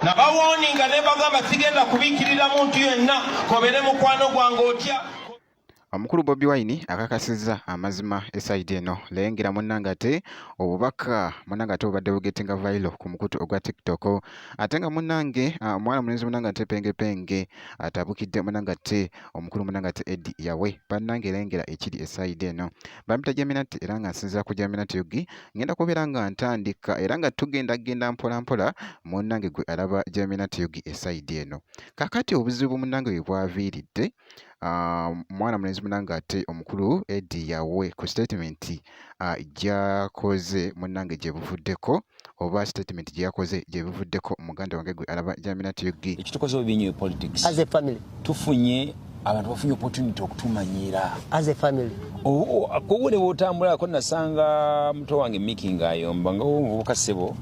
Nabawooninga ne bagamba sigenda kubiikirira muntu yenna, kobere mukwano gwange otya. Omukulu Bobi Wine akakasizza amazima esayidi eno. Lengera munnange ate obubaka munnange ate obubadde bugetinga viral ku mukutu ogwa TikTok. Ate nga munnange omwana mulenzi munnange ate Penge Penge atabukidde munnange ate omukulu munnange ate Eddy Yawe. Bannange lengera ekiri esayidi eno. Bampita Jaminati era nga nsinziira ku Jaminati UG. Ngenda kubeera nga ntandika era nga tugenda genda mpola mpola munnange gwe alaba Jaminati UG esayidi eno. Kaakati obuzibu munnange we bwaviiridde mwana mulenzi munange ate omukulu Eddy Yawe ku statement gyakoze munange gye buvuddeko oba statement gye yakoze gye buvuddeko muganda wange gwe alaba Jaminat UG. Ekitukoze obubi nnyo politics. As a family. Tufunye abantu bafunye opportunity okutumanyiira. As a family. Kuba ne bw'otambulako nasanga muto wange Mickey ng'ayomba nga omuvubuka ssebo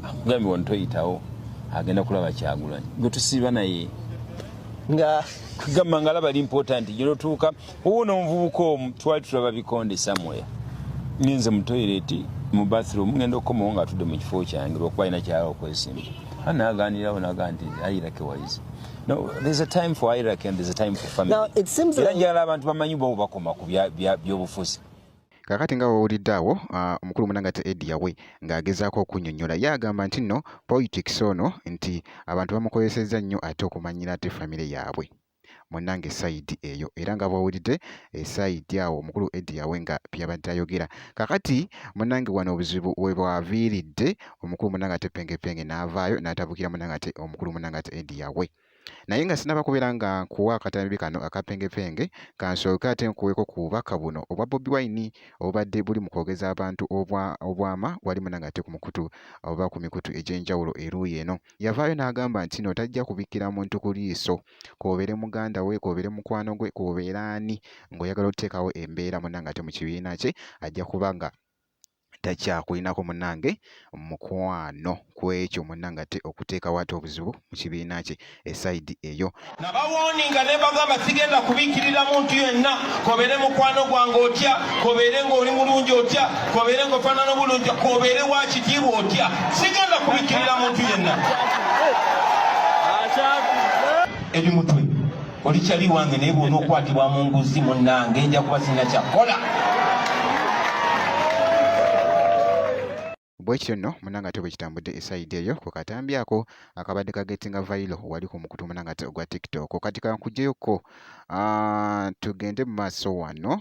akugambye wano toyitawo agenda kulaba Kyagulanyi gwe tusiiba naye. Nga kugamba nga alaba ali important gy'otuuka wuuno omuvubuka omu twali tulaba bikonde somewhere ngenze mu toilet mu bathroom ngenda okukomawo ng'atudde mu kifo kyange lwakuba alina kyala okwesimba naaganirawo naga nti hierarchy wise no there's a time for hierarchy and there's a time for family. Now, it seems era like njagala abantu bamanyi bo bakoma ku byobufuzi. Kaakati nga w'owulidde awo, omukulu munnange ate Eddy Yawe ng'agezaako okunnyonnyola, ye agamba nti nno politics ono nti abantu bamukozesezza nnyo ate okumanyiira ate famire yaabwe. Munnange sayidi eyo era nga bw'owulidde esayidi awo omukulu Eddy Yawe nga by'abadde ayogera. Kaakati munnange wano obuzibu we bwaviiridde omukulu munnange ate Penge Penge n'avaayo n'atabukira munnange ate omukulu munnange ate Eddy Yawe. Naye nga sinnaba kubeera nga nkuwa akatambi kano aka Penge Penge, kansooke ate nkuweeko ku bubaka buno obwa Bobi Wine obubadde buli mu kwogeza abantu obwama wali munnange ate ku mukutu oba ku mikutu egy'enjawulo eruuyi eno. Yavaayo n'agamba nti no tajja kubikkira muntu ku liiso, k'obeere muganda we, k'obeere mukwano gwe, k'obeere ani, ng'oyagala oteekawo embeera munnange ate mu kibiina kye, ajja kuba nga takyakulinako munnange mukwano ku ekyo munnange ate okuteekawo ate obuzibu mu kibiina kye esayidi eyo. Nabawooninga ne bagamba sigenda kubiikirira muntu yenna, k'obeere mukwano gwange otya, k'obeere ng'oli mulungi otya, k'obeere ng'ofaanana obulungi, k'obeere wa kitiibwa otya, sigenda kubiikirira muntu yenna. Eri mutwe oli kyali wange, naye bw'onookwatibwa mu nguzi munnange nja kuba sirina kyakukola. Bwe kityo nno munnange ate bwe kitambudde esayidi eyo ku katambi ako akabadde kagetinga viral wali ku mukutu munnange ate ogwa TikTok. Kati kankugyeyoko tugende mu maaso wano.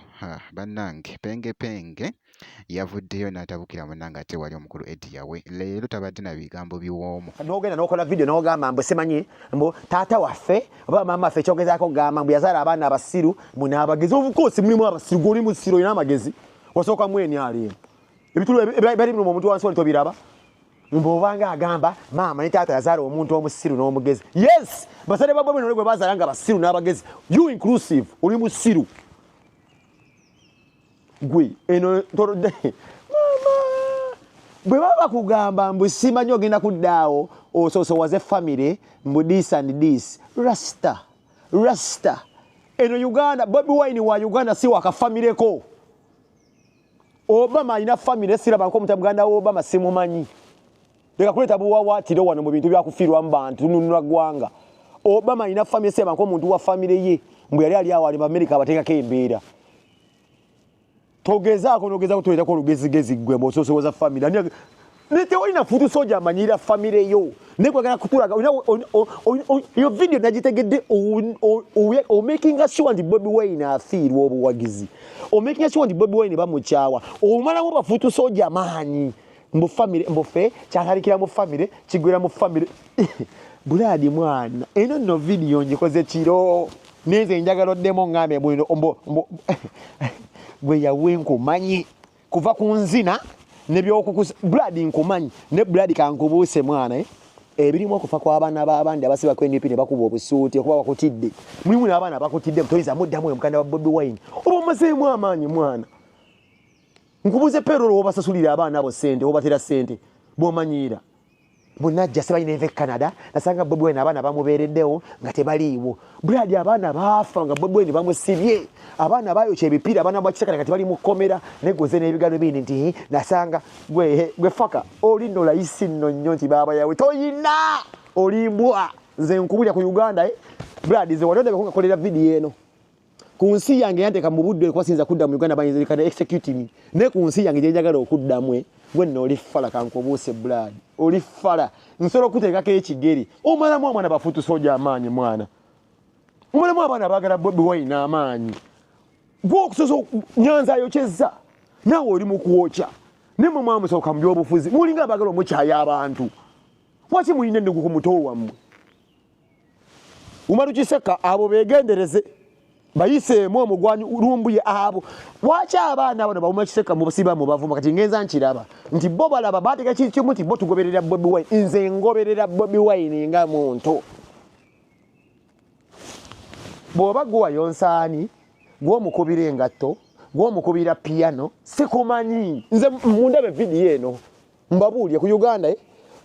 Bannange Penge Penge yavuddeyo n'atabukira munnange ate wali omukulu Eddy Yawe. Leero tabadde na bigambo biwoomu. N'ogenda n'okola video n'ogamba mbu simanyi mbu taata waffe oba maama waffe ekyogezaako okugamba mbu yazaala abaana abasiru mbu n'abagezi. Of course mulimu abasiru, gwe oli musiru olina amagezi. Wasooka mu NRM. Ebitulu ebali biruma omuntu wansi wali tobiraba. Mbu obanga agamba maama ne taata yazaala omuntu omusiru n'omugezi. Yes, basale ba Bobi gwe bazaala nga basiru n'abagezi. You inclusive, oli musiru. Gwe eno tolodde maama bwe baba bakugamba mbu simanyi ogenda kuddaawo ososowaze family mbu this and this. Rasta, rasta. Eno Uganda, Bobi Wine wa Uganda si wakafamileko. Obama alina family, siraba nko muganda wa Obama simumanyi. Leka kuleeta buwawaatiro wano mu bintu bya kufiirwamu bantu, tununula ggwanga. Obama alina family, siraba nko omuntu wa family ye mbu yali ali awo ali mu America abateekako embeera. Togezaako n'ogezaako tuleetako olugezigezi ggwe mbu ososowoza family. Ani ne tewalina futu soja amanyira family yo. Naye kwagala kutulaga, yo video nagitegedde, o making sure nti Bobi Wine afiirwa obuwagizi. O making sure nti Bobi Wine bamukyawa. Omalamu bafutu soja maanyi. Mbu family, mbu ffe, kyatandikira mu family, kigwera mu family. Bulaadi mwana, eno nno video ngikoze kiro. Nenze njagala oddemu ngambe bwino, mbu, mbu, gwe yawe nkumanyi. Kuva ku nzina ne byokukusa, Blood nkumanyi, ne Blood kankubuuse mwana, Ebirimu okufa kw'abaana b'abandi abasiba ku NUP ne bakuba obusuuti okuba bakutidde. Mulimu n'abaana abakutidde, toyinza muddamu oyo mukanda wa Bobi Wine. Oba omazeemu amaanyi mwana. Nkubuuze payroll w'obasasulira abaana abo ssente, w'obatera ssente, bw'omanyiira. Munajja simanyi nenva e Canada, nasanga Bobi Wine abaana bamubeereddewo nga tebaliiwo. Brad abaana baafa nga Bobi Wine bamusibye. Abaana baayokya ebipiira, abaana ba Kisekane kati bali mu kkomera, negoze n'ebigambo bindi nti nasanga gwe faka oli nno layisi nno nnyo nti baaba yawe toyina. Oli mbwa. Nze nkubulya ku Uganda eh. Brad nze wali ondabye nkolera video eno. Ku nsi yange yanteeka mu budde kuba siyinza kudda mu Uganda bayinza they execute me. Naye ku nsi yange gye njagala okuddamu eh, gwe nno oli fala kankubuuse Brad. Oli fala. Nsobola okuteekako ekigere. Omalamu omwana bafuutu soja amaanyi mwana. Omalamu abaana abaagala Bobi Wine amaanyi. Gwe okusoza Nyanza ayokyezza. Naawe oli mu kwokya. Naye mwe mwamusooka mu byobufuzi. Mulinga abaagala omukyaya abantu. Waki mulina ennugu ku muto wammwe? Umaru Kiseka abo begendereze bayiseemu omugwanyi Lumbuye abo. Lwaki abaana bano bawuma Kiseka musiba mubavuma? Kati ngenza nkiraba nti bo balaba bateeka kintu kimu nti bo tugoberera Bobi Wine. Nze ngoberera Bobi Wine nga muntu. Bw'oba gwe wayonsaani, gw'omukubira engatto, gw'omukubira piyano, sikumanyi. Nze mundabe vidiyo eno mbabuulire ku Uganda eh?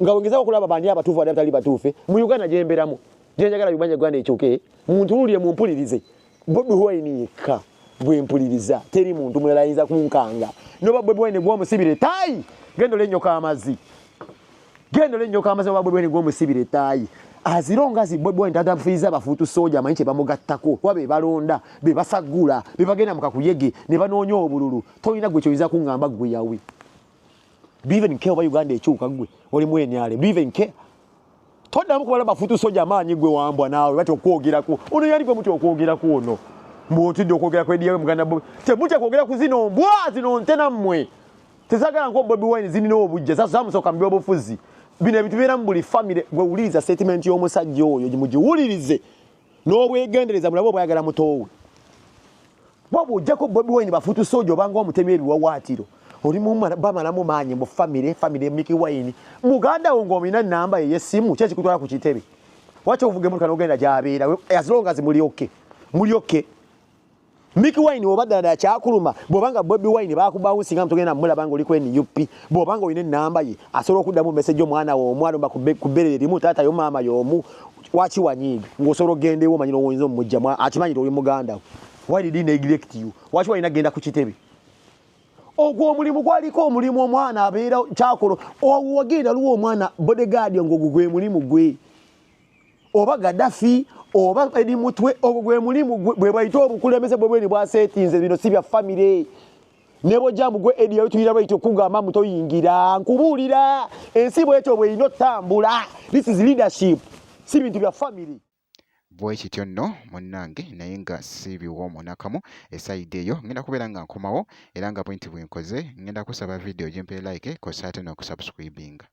Nga bwengezaako okulaba bandi abatuufu bandi abatali batuufu eh? Mu Uganda gye mbeeramu gye njagala Uganda Uganda ekyuke muntunuulire mumpulirize. Bobi Wine yekka gwe mpuliriza, teri muntu mulala ayinza kunkanga. Noba Bobi Wine gw'omusibira ettaayi, genda ole enyoka amazzi, genda ole enyoka amazzi. Oba Bobi Wine gw'omusibira ettaayi azironga zi Bobi Wine tatafiiza bafuutu sooja amanyi kye bamugattako kuba be balonda be basaggula be bagenda mu kakuyege ne banoonya obululu. Tolina gwe kyoyinza kuŋŋamba gwe yawe. Do you even care oba Uganda ekyuka gwe oli mu NRM? Do you even care? Toddamu kubala bafutu soja amaanyi gwe wambwa naawe batya okwogerako. Ono yali gwe mutya okwogerako ono. Mbu otidde okwogera ku Eddie muganda Bobi. Temutya kwogera ku zino mbwa zino nte nammwe. Tezagala nko Bobi Wine zirina obujja zamusooka mu byobufuzi. Bino ebintu bibeera mu buli family. Gwe wuliriza statement y'omusajja oyo mugiwulirize n'obwegendereza mulabe obwayagala mutoowe. Bwoba ojjako Bobi Wine bafutu soja obanga omutemi ebiwawaatiro. Oli bamalamu maanyi mu family, family Mickey Wine. Muganda wo ng'olina namba ye y'essimu, ki ekikutwala ku kitebe? Lwaki ovuga emmotoka n'ogenda gy'abeera? As long as muli okay. Muli okay. Mickey Wine oba ddala kyakuluma, bw'oba nga Bobi Wine baakubawunsi nga mutugenda mulaba ng'oli ku NUP, bw'oba nga olina ennamba ye, asobola okuddamu message omwana wo omu alumba ku bbere erimu, taata yo maama y'omu, waki wanyiiga? Ng'osobola okugenda ewo omanyi n'oyinza omumugyamu, akimanyi nti oli muganda we. Why did he neglect you? Waki walina kugenda ku kitebe? Ogwo omulimu gwaliko omulimu omwana abeera kyakola. Wagenda luwa omwana bodyguard ng'ogwo gwe mulimu gwe. Oba Gaddafi oba Eddie Mutwe, ogwo gwe mulimu gwe, bwe bayita obukulembeze bwe bweni bwasetinze. Bino si bya family. Ne bw'ojja mbu gwe Eddie yatuyira bweyita okugamba mbu toyingira, nkubuulira ensi bwetyo bw'erina ottambula. This is leadership, si bintu bya family. Bwe kityo nno munnange, naye nga si biwoomu n'akamu. Esayidi eyo ngenda kubeera nga nkomawo era nga bwe nti bwe nkoze ngenda kusaba vidiyo gimpe like kw'ossa ate n'okusubscribinga.